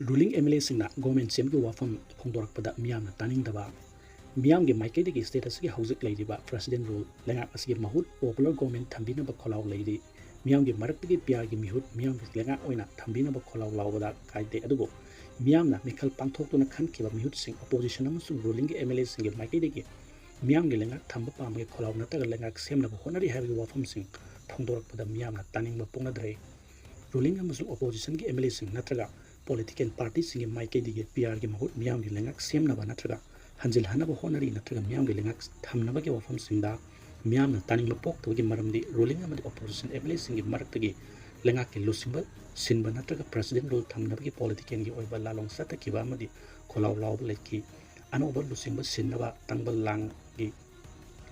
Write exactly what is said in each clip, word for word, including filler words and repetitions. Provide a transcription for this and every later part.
Ruling M L Aꯁꯤꯡꯅ government ꯁꯦꯝꯕꯒꯤ ꯋꯥꯐꯝ ꯐꯣꯡꯗꯣꯔꯛꯄꯗ ꯃꯤꯌꯥꯝꯅ ꯇꯥꯅꯤꯡꯗꯕ꯫ ꯃꯤꯌꯥꯝꯒꯤ ꯃꯥꯏꯀꯩꯗꯒꯤ state ꯑꯁꯤꯒꯤ ꯍꯧꯖꯤꯛ ꯂꯩꯔꯤꯕ president rule ꯂꯩꯉꯥꯛ ꯑꯁꯤꯒꯤ ꯃꯍꯨꯠ popular government ꯊꯝꯕꯤꯅꯕ ꯈꯣꯜꯂꯥꯎ ꯂꯩꯔꯤ꯫ ꯃꯤꯌꯥꯝꯒꯤ ꯃꯔꯛꯇꯒꯤ P Rꯒꯤ ꯃꯤꯍꯨꯠ ꯃꯤꯌꯥꯝꯒꯤ ꯂꯩꯉꯥꯛ ꯑꯣꯏꯅ ꯊꯝꯕꯤꯅꯕ ꯈꯣꯜꯂꯥꯎ ꯂꯥꯎꯕꯗ ꯀꯥꯏꯗꯦ, ꯑꯗꯨꯕꯨ ꯃꯤꯌꯥꯝꯅ ꯃꯤꯈꯜ ꯄꯥꯡꯊꯣꯛꯇꯨꯅ ꯈꯟꯈꯤꯕ ꯃꯤꯍꯨꯠꯁꯤꯡ opposition ꯑꯃꯁꯨꯡ rulingꯒꯤ M L Aꯁꯤꯡꯒꯤ ꯃꯥꯏꯀꯩꯗꯒꯤ ꯃꯤꯌꯥꯝꯒꯤ ꯂꯩꯉꯥꯛ ꯊꯝꯕ ꯄꯥꯝꯕꯒꯤ ꯈꯣꯜꯂꯥꯎ ꯅꯠꯇ꯭ꯔꯒ ꯂꯩꯉꯥꯛ ꯁꯦꯝꯅꯕ ꯍꯣꯠꯅꯔꯤ ꯍꯥꯏꯕꯒꯤ ꯋꯥꯐꯝꯁꯤꯡ ꯐꯣꯡꯗꯣꯔꯛꯄꯗ ꯃꯤꯌꯥꯝꯅ ꯇꯥꯅꯤꯡꯕ ꯄꯣꯛꯅꯗ꯭ꯔꯦ꯫ Ruling ꯑꯃꯁꯨꯡ oppositionꯒꯤ M L Aꯁꯤꯡ ꯅꯠꯇ꯭ꯔꯒ political partyꯁꯤꯡꯒꯤ ꯃꯥꯏꯀꯩꯗꯒꯤ P Rꯒꯤ ꯃꯍꯨꯠ ꯃꯤꯌꯥꯝꯒꯤ ꯂꯩꯉꯥꯛ ꯁꯦꯝꯅꯕ ꯅꯠꯇ꯭ꯔꯒ ꯍꯟꯖꯤꯜꯍꯟꯅꯕ ꯍꯣꯠꯅꯔꯤ ꯅꯠꯇ꯭ꯔꯒ ꯃꯤꯌꯥꯝꯒꯤ ꯂꯩꯉꯥꯛ ꯊꯝꯅꯕꯒꯤ ꯋꯥꯐꯝꯁꯤꯡꯗ ꯃꯤꯌꯥꯝꯅ ꯇꯥꯅꯤꯡꯕ ꯄꯣꯛꯇꯕꯒꯤ ꯃꯔꯝꯗꯤ ruling ꯑꯃꯗꯤ opposition M L Aꯁꯤꯡꯒꯤ ꯃꯔꯛꯇꯒꯤ ꯂꯩꯉꯥꯛꯀꯤ ꯂꯨꯆꯤꯡꯕ ꯁꯤꯟꯕ ꯅꯠꯇ꯭ꯔꯒ president rule ꯊꯝꯅꯕꯒꯤ politicalꯒꯤ ꯑꯣꯏꯕ ꯂꯥꯂꯣꯡ ꯆꯠꯊꯈꯤꯕ ꯑꯃꯗꯤ ꯈꯣꯜꯂꯥꯎ ꯂꯥꯎꯕ ꯂꯩꯈꯤ꯫ ꯑꯅꯧꯕ ꯂꯨꯆꯤꯡꯕ ꯁꯤꯟꯅꯕ ꯇꯪꯕ ꯂꯥꯡꯒꯤ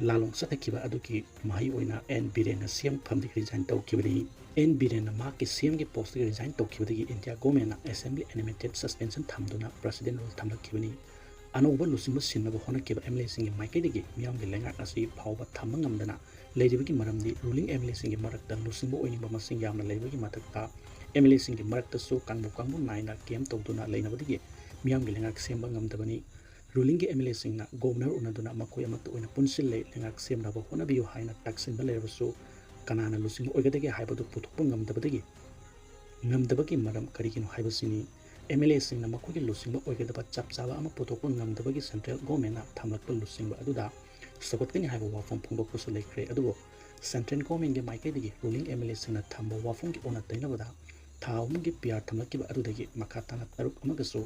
ꯂꯥꯂꯣꯡ ꯆꯠꯊꯈꯤꯕ ꯑꯗꯨꯒꯤ ꯃꯍꯩ ꯑꯣꯏꯅ N ꯕꯤꯔꯦꯟꯅ C M ꯐꯝꯗꯒꯤ resign ꯇꯧꯈꯤꯕꯅꯤ꯫ N ꯕꯤꯔꯦꯟꯅ ꯃꯍꯥꯛꯀꯤ C Mꯒꯤ postꯇꯒꯤ resign ꯇꯧꯈꯤꯕꯗꯒꯤ India governmentꯅ assembly animated suspension ꯊꯝꯗꯨꯅ president rule ꯊꯝꯂꯛꯈꯤꯕꯅꯤ꯫ ꯑꯅꯧꯕ ꯂꯨꯆꯤꯡꯕ ꯁꯤꯟꯅꯕ ꯍꯣꯠꯅꯈꯤꯕ M L Aꯁꯤꯡꯒꯤ ꯃꯥꯏꯀꯩꯗꯒꯤ ꯃꯤꯌꯥꯝꯒꯤ ꯂꯩꯉꯥꯛ ꯑꯁꯤ ꯐꯥꯎꯕ ꯊꯝꯕ ꯉꯝꯗꯅ ꯂꯩꯔꯤꯕꯒꯤ ꯃꯔꯝꯗꯤ ruling M L Aꯁꯤꯡꯒꯤ ꯃꯔꯛꯇ ꯂꯨꯆꯤꯡꯕ ꯑꯣꯏꯅꯤꯡꯕ ꯃꯁꯤꯡ ꯌꯥꯝꯅ ꯂꯩꯕꯒꯤ ꯃꯊꯛꯇ M L Aꯁꯤꯡꯒꯤ ꯃꯔꯛꯇꯁꯨ ꯀꯥꯡꯕꯨ ꯀꯥꯡꯕꯨ ꯅꯥꯏꯅ camp ꯇꯧꯗꯨꯅ ꯂꯩꯅꯕꯗꯒꯤ ꯃꯤꯌꯥꯝꯒꯤ ꯂꯩꯉꯥꯛ ꯁꯦꯝꯕ ꯉꯝꯗꯕꯅꯤ꯫ Rulingꯒꯤ M L Aꯁꯤꯡꯅ governor ꯎꯅꯗꯨꯅ ꯃꯈꯣꯏ ꯑꯃꯠꯇ ꯑꯣꯏꯅ ꯄꯨꯟꯁꯤꯜꯂꯦ, ꯂꯩꯉꯥꯛ ꯁꯦꯝꯅꯕ ꯍꯣꯠꯅꯕꯤꯌꯨ ꯍꯥꯏꯅ ꯇꯛꯁꯤꯟꯕ ꯂꯩꯔꯕꯁꯨ ꯀꯅꯥꯅ ꯂꯨꯆꯤꯡꯕ ꯑꯣꯏꯒꯗꯒꯦ ꯍꯥꯏꯕꯗꯨ ꯄꯨꯊꯣꯛꯄ ꯉꯝꯗꯕꯗꯒꯤ, ꯉꯝꯗꯕꯒꯤ ꯃꯔꯝ ꯀꯔꯤꯒꯤꯅꯣ ꯍꯥꯏꯕꯁꯤꯅꯤ꯫ M L Aꯁꯤꯡꯅ ꯃꯈꯣꯏꯒꯤ ꯂꯨꯆꯤꯡꯕ ꯑꯣꯏꯒꯗꯕ ꯆꯞ ꯆꯥꯕ ꯑꯃ ꯄꯨꯊꯣꯛꯄ ꯉꯝꯗꯕꯒꯤ central governmentꯅ ꯊꯝꯂꯛꯄ ꯂꯨꯆꯤꯡꯕ ꯑꯗꯨꯗ ꯁꯧꯒꯠꯀꯅꯤ ꯍꯥꯏꯕ ꯋꯥꯐꯝ ꯐꯣꯡꯗꯣꯛꯄꯁꯨ ꯂꯩꯈ꯭ꯔꯦ꯫ ꯑꯗꯨꯕꯨ central governmentꯒꯤ ꯃꯥꯏꯀꯩꯗꯒꯤ ruling M L Aꯁꯤꯡꯅ ꯊꯝꯕ ꯋꯥꯐꯝꯒꯤ ꯑꯣꯟꯅ ꯇꯩꯅꯕꯗ ꯊꯥ ꯑꯍꯨꯝꯒꯤ P R ꯊꯝꯂꯛꯈꯤꯕ ꯑꯗꯨꯗꯒꯤ ꯃꯈꯥ ꯇꯥꯅ ꯇꯔꯨꯛ ꯑꯃꯒꯁꯨ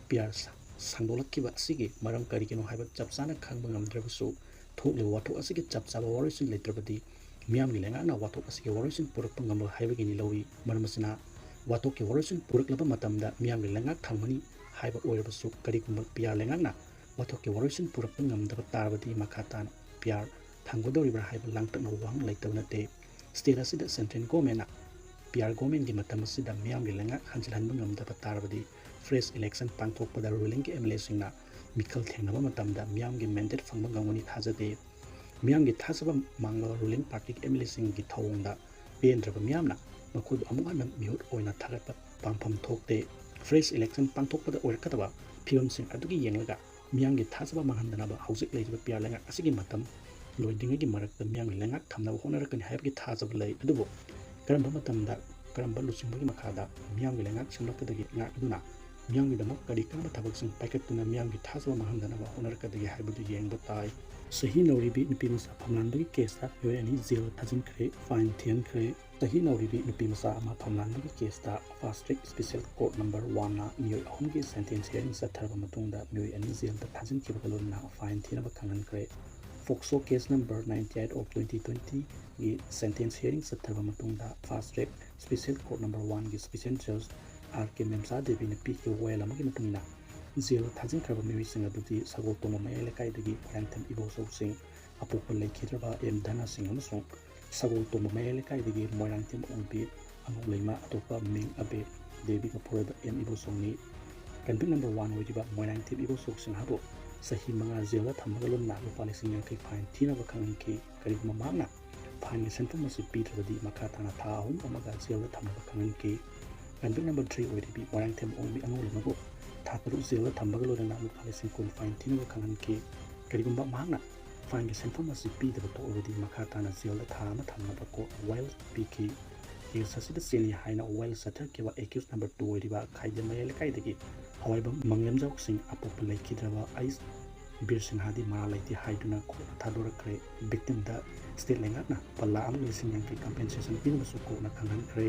P R ꯁꯥꯡꯗꯣꯛꯂꯛꯈꯤꯕ ꯑꯁꯤꯒꯤ ꯃꯔꯝ ꯀꯔꯤꯒꯤꯅꯣ ꯍꯥꯏꯕ ꯆꯞ ꯆꯥꯅ ꯈꯪꯕ ꯉꯝꯗ꯭ꯔꯕꯁꯨ, ꯊꯣꯛꯂꯤꯕ ꯋꯥꯊꯣꯛ ꯑꯁꯤꯒꯤ ꯆꯞ ꯆꯥꯕ ꯋꯥꯔꯣꯏꯁꯤꯟ ꯂꯩꯇ꯭ꯔꯕꯗꯤ ꯃꯤꯌꯥꯝꯒꯤ ꯂꯩꯉꯥꯛꯅ ꯋꯥꯊꯣꯛ ꯑꯁꯤꯒꯤ ꯋꯥꯔꯣꯏꯁꯤꯟ ꯄꯨꯔꯛꯄ ꯉꯝꯂꯣꯏ ꯍꯥꯏꯕꯒꯤꯅꯤ ꯂꯧꯏ꯫ ꯃꯔꯝ ꯑꯁꯤꯅ, ꯋꯥꯊꯣꯛꯀꯤ ꯋꯥꯔꯣꯏꯁꯤꯟ ꯄꯨꯔꯛꯂꯕ ꯃꯇꯝꯗ ꯃꯤꯌꯥꯝꯒꯤ ꯂꯩꯉꯥꯛ ꯊꯝꯒꯅꯤ ꯍꯥꯏꯕ ꯑꯣꯏꯔꯕꯁꯨ, ꯀꯔꯤꯒꯨꯝꯕ P R ꯂꯩꯉꯥꯛꯅ ꯋꯥꯊꯣꯛꯀꯤ ꯋꯥꯔꯣꯏꯁꯤꯟ ꯄꯨꯔꯛꯄ ꯉꯝꯗꯕ ꯇꯥꯔꯕꯗꯤ ꯃꯈꯥ ꯇꯥꯅ P R ꯊꯝꯒꯗꯧꯔꯤꯕ꯭ꯔꯥ ꯍꯥꯏꯕ ꯂꯥꯡꯇꯛꯅꯕ ꯋꯥꯍꯪ ꯂꯩꯇꯕ ꯅꯠꯇꯦ꯫ State ꯑꯁꯤꯗ central governmentꯅ P R governmentꯀꯤ ꯃꯇꯝ ꯑꯁꯤꯗ ꯃꯤꯌꯥꯝꯒꯤ ꯂꯩꯉꯥꯛ ꯍꯟꯖꯤꯜꯍꯟꯕ ꯉꯝꯗꯕ ꯇꯥꯔꯕꯗꯤ, fresh election ꯄꯥꯡꯊꯣꯛꯄꯗ rulingꯒꯤ M L Aꯁꯤꯡꯅ ꯃꯤꯈꯜ ꯊꯦꯡꯅꯕ ꯃꯇꯝꯗ ꯃꯤꯌꯥꯝꯒꯤ mandate ꯐꯪꯕ ꯉꯝꯒꯅꯤ ꯊꯥꯖꯗꯦ꯫ ꯃꯤꯌꯥꯝꯒꯤ ꯊꯥꯖꯕ ꯃꯥꯡꯂꯕ ruling partyꯒꯤ M L Aꯁꯤꯡꯒꯤ ꯊꯧꯑꯣꯡꯗ ꯄꯦꯟꯗ꯭ꯔꯕ ꯃꯤꯌꯥꯝꯅ ꯃꯈꯣꯏꯕꯨ ꯑꯃꯨꯛ ꯍꯟꯅ ꯃꯤꯍꯨꯠ ꯑꯣꯏꯅ ꯊꯥꯒꯠꯄ ꯄꯥꯝꯐꯝ ꯊꯣꯛꯇꯦ꯫ fresh election ꯄꯥꯡꯊꯣꯛꯄꯗ ꯑꯣꯏꯔꯛꯀꯗꯕ ꯐꯤꯕꯝꯁꯤꯡ ꯑꯗꯨꯒꯤ ꯌꯦꯡꯂꯒ ꯃꯤꯌꯥꯝꯒꯤ ꯊꯥꯖꯕ ꯃꯥꯡꯍꯟꯗꯅꯕ ꯍꯧꯖꯤꯛ ꯂꯩꯔꯤꯕ ꯄꯤ ꯑꯥꯔ ꯂꯩꯉꯥꯛ ꯑꯁꯤꯒꯤ ꯃꯇꯝ ꯂꯣꯏꯗ꯭ꯔꯤꯉꯩꯒꯤ ꯃꯔꯛꯇ ꯃꯤꯌꯥꯝꯒꯤ ꯂꯩꯉꯥꯛ ꯊꯝꯅꯕ ꯍꯣꯠꯅꯔꯛꯀꯅꯤ ꯍꯥꯏꯕꯒꯤ ꯊꯥꯖꯕ ꯂꯩ꯫ ꯑꯗꯨꯕꯨ ꯀꯔꯝꯕ ꯃꯇꯝꯗ ꯀꯔꯝꯕ ꯂꯨꯆꯤꯡꯕꯒꯤ ꯃꯈꯥꯗ ꯃꯤꯌꯥꯝꯒꯤ ꯂꯩꯉꯥꯛ ꯁꯦꯝꯂꯛꯀꯗꯒꯦ ꯉꯥꯛꯇꯨꯅ ꯃꯤꯌꯥꯝꯒꯤꯗꯃꯛ ꯀꯔꯤ ꯀꯔꯝꯕ ꯊꯕꯛꯁꯤꯡ ꯄꯥꯏꯈꯠꯇꯨꯅ ꯃꯤꯌꯥꯝꯒꯤ ꯊꯥꯖꯕ ꯃꯥꯡꯍꯟꯗꯅꯕ ꯍꯣꯠꯅꯔꯛꯀꯗꯒꯦ ꯍꯥꯏꯕꯗꯨ ꯌꯦꯡꯕ ꯇꯥꯏ꯫ ꯆꯍꯤ ꯅꯧꯔꯤꯕꯤ ꯅꯨꯄꯤ ꯃꯆꯥ ꯐꯝꯂꯥꯟꯕꯒꯤ ꯀꯦꯁꯇ ꯃꯤꯑꯣꯏ ꯑꯅꯤ ꯖꯦꯜ ꯊꯥꯖꯤꯟꯈ꯭ꯔꯦ, ꯐꯥꯏꯟ ꯊꯤꯍꯟꯈ꯭ꯔꯦ꯫ ꯆꯍꯤ ꯅꯧꯔꯤꯕꯤ ꯅꯨꯄꯤ ꯃꯆꯥ ꯑꯃ ꯐꯝꯂꯥꯟꯕꯒꯤ ꯀꯦꯁꯇ Fast Track Special Court Number One ꯅ ꯃꯤꯑꯣꯏ ꯑꯍꯨꯝꯒꯤ sentence hearing ꯆꯠꯊꯔꯕ ꯃꯇꯨꯡꯗ ꯃꯤꯑꯣꯏ ꯑꯅꯤ ꯖꯦꯜꯗ ꯊꯥꯖꯤꯟꯈꯤꯕꯒ ꯂꯣꯏꯅꯅ ꯐꯥꯏꯟ ꯊꯤꯅꯕ ꯈꯪꯍꯟꯈ꯭ꯔꯦ꯫ POCSO case number ninety eight of twenty twenty ꯒꯤ sentence hearing ꯆꯠꯊꯔꯕ ꯃꯇꯨꯡꯗ Fast Track Special Court Number One ꯒꯤ special judge ꯑꯥꯔ ꯀꯦ ꯃꯦꯝꯆꯥ ꯗꯦꯕꯤꯅ ꯄꯤꯈꯤꯕ ꯋꯥꯌꯦꯜ ꯑꯃꯒꯤ ꯃꯇꯨꯡ ꯏꯟꯅ ꯖꯦꯜꯗ ꯊꯥꯖꯤꯟꯈ꯭ꯔꯕ ꯃꯤꯑꯣꯏꯁꯤꯡ ꯑꯗꯨꯗꯤ ꯁꯒꯣꯜꯇꯣꯡꯕ ꯃꯌꯥꯏ ꯂꯩꯀꯥꯏꯗꯒꯤ ꯃꯣꯏꯔꯥꯡꯊꯦꯝ ꯏꯕꯣꯆꯧꯁꯤꯡ, ꯑꯄꯣꯛꯄ ꯂꯩꯈꯤꯗ꯭ꯔꯕ ꯑꯦꯝ ꯙꯅ ꯁꯤꯡ ꯑꯃꯁꯨꯡ ꯁꯒꯣꯜꯇꯣꯡꯕ ꯃꯌꯥꯏ ꯂꯩꯀꯥꯏꯗꯒꯤ ꯃꯣꯏꯔꯥꯡꯊꯦꯝ ꯑꯣꯡꯕꯤ ꯑꯉꯧꯂꯩꯃ, ꯑꯇꯣꯞꯄ ꯃꯤꯡ ꯑꯕꯦ, ꯗꯦꯕꯤꯒ ꯄꯨꯔꯣꯏꯕ ꯑꯦꯝ ꯏꯕꯣꯆꯧꯅꯤ꯫ Convict number one ꯑꯣꯏꯔꯤꯕ ꯃꯣꯏꯔꯥꯡꯊꯦꯝ ꯏꯕꯣꯆꯧꯁꯤꯡ ꯑꯗꯨ ꯆꯍꯤ ꯃꯉꯥ ꯖꯦꯜꯗ ꯊꯝꯕꯒ ꯂꯣꯏꯅꯅ ꯂꯨꯄꯥ ꯂꯤꯁꯤꯡ ꯌꯥꯡꯈꯩ ꯐꯥꯏꯟ ꯊꯤꯅꯕ ꯈꯪꯍꯟꯈꯤ꯫ ꯀꯔꯤꯒꯨꯝꯕ ꯃꯍꯥꯛꯅ ꯐꯥꯏꯟꯒꯤ ꯁꯦꯟꯐꯝ ꯑꯁꯤ ꯄꯤꯗ꯭ꯔꯕꯗꯤ ꯃꯈꯥ ꯇꯥꯅ ꯊꯥ ꯑꯍꯨꯝ ꯑꯃꯒ ꯖꯦꯜꯗ ꯊꯝꯅꯕ ꯈꯪꯍꯟꯈꯤ꯫ Convict number three ꯑꯣꯏꯔꯤꯕꯤ ꯃꯣꯏꯔꯥꯡꯊꯦꯝ ꯑꯣꯡꯕꯤ ꯑꯉꯧꯂꯩꯃꯕꯨ ꯊꯥ ꯇꯔꯨꯛ ꯖꯦꯜꯗ ꯊꯝꯕꯒ ꯂꯣꯏꯅꯅ ꯂꯨꯄꯥ ꯂꯤꯁꯤꯡ ꯀꯨꯟ ꯐꯥꯏꯟ ꯊꯤꯅꯕ ꯈꯪꯍꯟꯈꯤ꯫ ꯀꯔꯤꯒꯨꯝꯕ ꯃꯍꯥꯛꯅ ꯐꯥꯏꯟꯒꯤ ꯁꯦꯟꯐꯝ ꯑꯁꯤ ꯄꯤꯗꯕ ꯊꯣꯛꯂꯕꯗꯤ ꯃꯈꯥ ꯇꯥꯅ ꯖꯦꯜꯗ ꯊꯥ ꯑꯃ ꯊꯝꯅꯕ ꯀꯣꯔꯠꯅ ꯋꯥꯌꯦꯜ ꯄꯤꯈꯤ꯫ ꯀꯦꯁ ꯑꯁꯤꯗ ꯆꯦꯜꯂꯤ ꯍꯥꯏꯅ ꯋꯥꯌꯦꯜ ꯆꯠꯊꯈꯤꯕ accused number two ꯑꯣꯏꯔꯤꯕ ꯈꯥꯏꯗꯦꯝ ꯃꯌꯥꯏ ꯂꯩꯀꯥꯏꯗꯒꯤ ꯍꯋꯥꯏꯕꯝ ꯃꯪꯂꯦꯝꯖꯥꯎꯁꯤꯡ, ꯑꯄꯣꯛꯄ ꯂꯩꯈꯤꯗ꯭ꯔꯕ ꯑꯩꯁ ꯕꯤꯔ ꯁꯤꯡꯍꯥꯗꯤ ꯃꯔꯥꯜ ꯂꯩꯇꯦ ꯍꯥꯏꯗꯨꯅ ꯀꯣꯔꯠꯅ ꯊꯥꯗꯣꯔꯛꯈ꯭ꯔꯦ꯫ Victim ꯗ state ꯂꯩꯉꯥꯛꯅ ꯂꯨꯄꯥ ꯂꯥꯈ ꯑꯃ ꯂꯤꯁꯤꯡ ꯌꯥꯡꯈꯩ compensation ꯄꯤꯅꯕꯁꯨ ꯀꯣꯔꯠꯅ ꯈꯪꯍꯟꯈ꯭ꯔꯦ꯫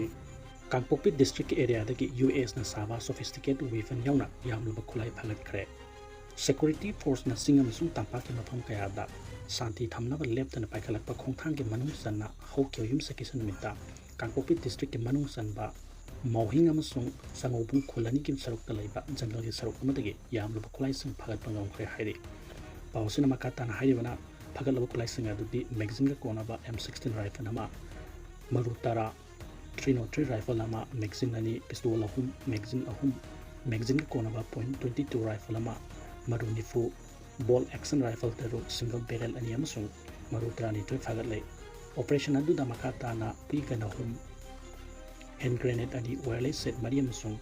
ꯀꯥꯡꯄꯣꯛꯄꯤ district ꯀꯤ area ꯗꯒꯤ U S ꯅ ꯁꯥꯕ sophisticated weapon ꯌꯥꯎꯅ ꯌꯥꯝꯂꯕ ꯈꯨꯠꯂꯥꯏ ꯐꯥꯒꯠꯈ꯭ꯔꯦ꯫ Security force ꯅ ꯆꯤꯡ ꯑꯃꯁꯨꯡ ꯇꯝꯄꯥꯛꯀꯤ ꯃꯐꯝ ꯀꯌꯥꯗ ꯁꯥꯟꯇꯤ ꯊꯝꯅꯕ ꯂꯦꯞꯇꯅ ꯄꯥꯏꯈꯠꯂꯛꯄ ꯈꯣꯡꯊꯥꯡꯒꯤ ꯃꯅꯨꯡ ꯆꯟꯅ ꯍꯧꯈꯤꯕ ꯌꯨꯝꯁꯀꯩꯁ ꯅꯨꯃꯤꯠꯇ ꯀꯥꯡꯄꯣꯛꯄꯤ district ꯀꯤ ꯃꯅꯨꯡ ꯆꯟꯕ ꯃꯥꯎꯍꯤꯡ ꯑꯃꯁꯨꯡ ꯁꯉꯧꯕꯨꯡ ꯈꯨꯜ ꯑꯅꯤꯒꯤ ꯁꯔꯨꯛꯇ ꯂꯩꯕ ꯖꯪꯒꯜꯒꯤ ꯁꯔꯨꯛ ꯑꯃꯗꯒꯤ ꯌꯥꯝꯂꯕ ꯈꯨꯠꯂꯥꯏꯁꯤꯡ ꯐꯥꯒꯠꯄ ꯉꯝꯈ꯭ꯔꯦ ꯍꯥꯏꯔꯤ꯫ ꯄꯥꯎ ꯑꯁꯤꯅ ꯃꯈꯥ ꯇꯥꯅ ꯍꯥꯏꯔꯤꯕꯅ, ꯐꯥꯒꯠꯂꯕ ꯈꯨꯠꯂꯥꯏꯁꯤꯡ ꯑꯗꯨꯗꯤ magazine ꯒ ꯀꯣꯟꯅꯕ M sixteen rifle ꯑꯃ, ꯃꯔꯨ ꯇꯔꯥ, three nought three rifle ꯑꯃ, magazine ꯑꯅꯤ, pistol ꯑꯍꯨꯝ, magazine ꯑꯍꯨꯝ, magazine ꯒ ꯀꯣꯟꯅꯕ point twenty two rifle ꯑꯃ, ꯃꯔꯨ ꯅꯤꯐꯨ, bolt action rifle ꯇꯔꯨꯛ, single barrel ꯑꯅꯤ ꯑꯃꯁꯨꯡ ꯃꯔꯨ ꯇꯔꯥꯅꯤꯊꯣꯏ ꯐꯥꯒꯠꯂꯦ꯫ Operation ꯑꯗꯨꯗ ꯃꯈꯥ ꯇꯥꯅ gun ꯑꯍꯨꯝ, hand grenade ꯑꯅꯤ, wireless set ꯃꯔꯤ ꯑꯃꯁꯨꯡ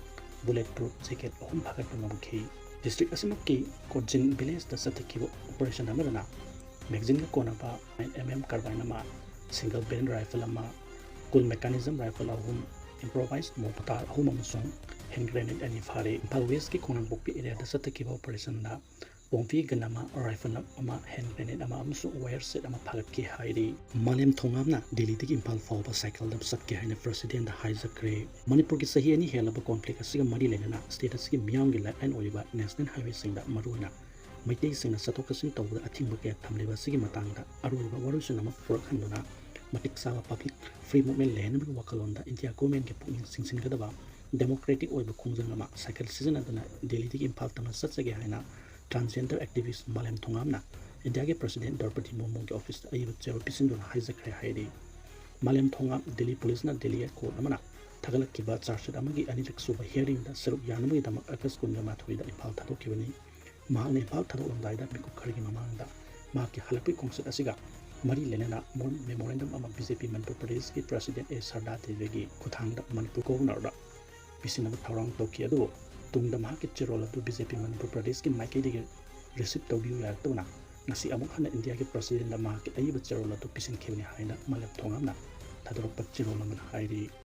bullet proof jacket ꯑꯍꯨꯝ ꯐꯥꯒꯠꯄ ꯉꯝꯈꯤ꯫ District ꯑꯁꯤꯃꯛꯀꯤ ꯀꯣꯖꯤꯟ village ꯇ ꯆꯠꯊꯈꯤꯕ operation ꯑꯃꯗꯅ magazineꯒ ꯀꯣꯟꯅꯕ nine M M carbine ꯑꯃ, single barrel rifle ꯑꯃ, Colt mechanism rifle ꯑꯍꯨꯝ, improvised mortar ꯑꯍꯨꯝ ꯑꯃꯁꯨꯡ hand grenade ꯑꯅꯤ ꯐꯥꯔꯦ꯫ ꯏꯝꯐꯥꯜ West ꯀꯤ ꯈꯣꯡꯅꯥꯡꯄꯣꯛꯄꯤ area ꯗ ꯆꯠꯊꯈꯤꯕ operation ꯗ Pompi gun ꯑꯃ, rifle ꯑꯃ, hand grenade ꯑꯃ ꯑꯃꯁꯨꯡ wire set ꯑꯃ ꯐꯥꯒꯠꯈꯤ ꯍꯥꯏꯔꯤ꯫ ꯃꯥꯂꯦꯝ ꯊꯣꯉꯥꯝꯅ ꯗꯦꯜꯂꯤꯗꯒꯤ ꯏꯝꯐꯥꯜ ꯐꯥꯎꯕ cycle ꯗ ꯆꯠꯀꯦ ꯍꯥꯏꯅ president ꯗ ꯍꯥꯏꯖꯈ꯭ꯔꯦ꯫ ꯃꯅꯤꯄꯨꯔꯒꯤ ꯆꯍꯤ ꯑꯅꯤ ꯍꯦꯜꯂꯕ conflict ꯑꯁꯤꯒ ꯃꯔꯤ ꯂꯩꯅꯅ state ꯑꯁꯤꯒꯤ ꯃꯤꯌꯥꯝꯒꯤ lifeline ꯑꯣꯏꯔꯤꯕ national highway ꯁꯤꯡꯗ, ꯃꯔꯨꯑꯣꯏꯅ ꯃꯩꯇꯩꯁꯤꯡꯅ ꯆꯠꯊꯣꯛ ꯆꯠꯁꯤꯟ ꯇꯧꯕꯗ ꯑꯊꯤꯡꯕ ꯀꯌꯥ ꯊꯝꯂꯤꯕ ꯑꯁꯤꯒꯤ ꯃꯇꯥꯡꯗ ꯑꯔꯨꯕ ꯋꯥꯔꯣꯏꯁꯤꯟ ꯑꯃ ꯄꯨꯔꯛꯍꯟꯗꯨꯅ ꯃꯇꯤꯛ ꯆꯥꯕ public free movement ꯂꯩꯍꯟꯅꯕꯒꯤ ꯋꯥꯈꯜꯂꯣꯟꯗ ꯏꯟꯗꯤꯌꯥ government ꯀꯤ ꯄꯨꯛꯅꯤꯡ ꯆꯤꯡꯁꯤꯟꯒꯗꯕ democratic ꯑꯣꯏꯕ ꯈꯣꯡꯖꯪ ꯑꯃ cycle ꯁꯤꯖꯤꯟꯅꯗꯨꯅ ꯗꯦꯜꯂꯤꯗꯒꯤ ꯏꯝꯐꯥꯜ ꯇꯝꯅ ꯆꯠꯆꯒꯦ ꯍꯥꯏꯅ transgender activist ꯃꯥꯂꯦꯝ ꯊꯣꯉꯥꯝꯅ ꯏꯟꯗꯤꯌꯥꯒꯤ president ꯗ꯭ꯔꯧꯄꯗꯤ ꯃꯨꯔꯃꯨꯒꯤ office ꯇ ꯑꯏꯕ ꯆꯦꯔꯣꯜ ꯄꯤꯁꯤꯟꯗꯨꯅ ꯍꯥꯏꯖꯈ꯭ꯔꯦ ꯍꯥꯏꯔꯤ꯫ ꯃꯥꯂꯦꯝ ꯊꯣꯉꯥꯝ ꯗꯦꯜꯂꯤ police ꯅ ꯗꯦꯜꯂꯤ court ꯑꯃꯅ ꯊꯥꯒꯠꯂꯛꯈꯤꯕ charge sheet ꯑꯃꯒꯤ ꯑꯅꯤꯔꯛ ꯁꯨꯕ hearing ꯗ ꯁꯔꯨꯛ ꯌꯥꯅꯕꯒꯤꯗꯃꯛ August ꯀꯨꯟꯒ ꯃꯥꯊꯣꯏꯗ ꯏꯝꯐꯥꯜ ꯊꯥꯗꯣꯛꯈꯤꯕꯅꯤ꯫ ꯃꯍꯥꯛꯅ ꯏꯝꯐꯥꯜ ꯊꯥꯗꯣꯛꯂꯝꯗꯥꯏꯗ ꯃꯤꯀꯨꯞ ꯈꯔꯒꯤ ꯃꯃꯥꯡꯗ ꯃꯍꯥꯛꯀꯤ ꯍꯜꯂꯛꯄꯒꯤ ꯈꯣꯡꯆꯠ ꯑꯁꯤꯒ ꯃꯔꯤ ꯂꯩꯅꯅ memorandum ꯑꯃ B J P ꯃꯅꯤꯄꯨꯔ ꯄ꯭ꯔꯗꯦꯁꯀꯤ president A ꯁꯔꯗꯥ ꯗꯦꯕꯤꯒꯤ ꯈꯨꯠꯊꯥꯡꯗ ꯃꯅꯤꯄꯨꯔ governor ꯗ ꯄꯤꯁꯤꯟꯅꯕ ꯊꯧꯔꯥꯡ ꯇꯧꯈꯤ꯫ ꯑꯗꯨꯕꯨ ꯇꯨꯡꯗ ꯃꯍꯥꯛꯀꯤ ꯆꯦꯔꯣꯜ ꯑꯗꯨ B J P ꯃꯅꯤꯄꯨꯔ ꯄ꯭ꯔꯗꯦꯁꯀꯤ ꯃꯥꯏꯀꯩꯗꯒꯤ receive ꯇꯧꯕꯤꯌꯨ ꯌꯥꯔꯛꯇꯕꯅ ꯉꯁꯤ ꯑꯃꯨꯛ ꯍꯟꯅ ꯏꯟꯗꯤꯌꯥꯒꯤ president ꯗ ꯃꯍꯥꯛꯀꯤ ꯑꯏꯕ ꯆꯦꯔꯣꯜ ꯑꯗꯨ ꯄꯤꯁꯤꯟꯈꯤꯕꯅꯤ ꯍꯥꯏꯅ ꯃꯥꯂꯦꯝ ꯊꯣꯉꯥꯝꯅ ꯊꯥꯗꯣꯔꯛꯄ ꯆꯦꯔꯣꯜ ꯑꯃꯅ ꯍꯥꯏꯔꯤ꯫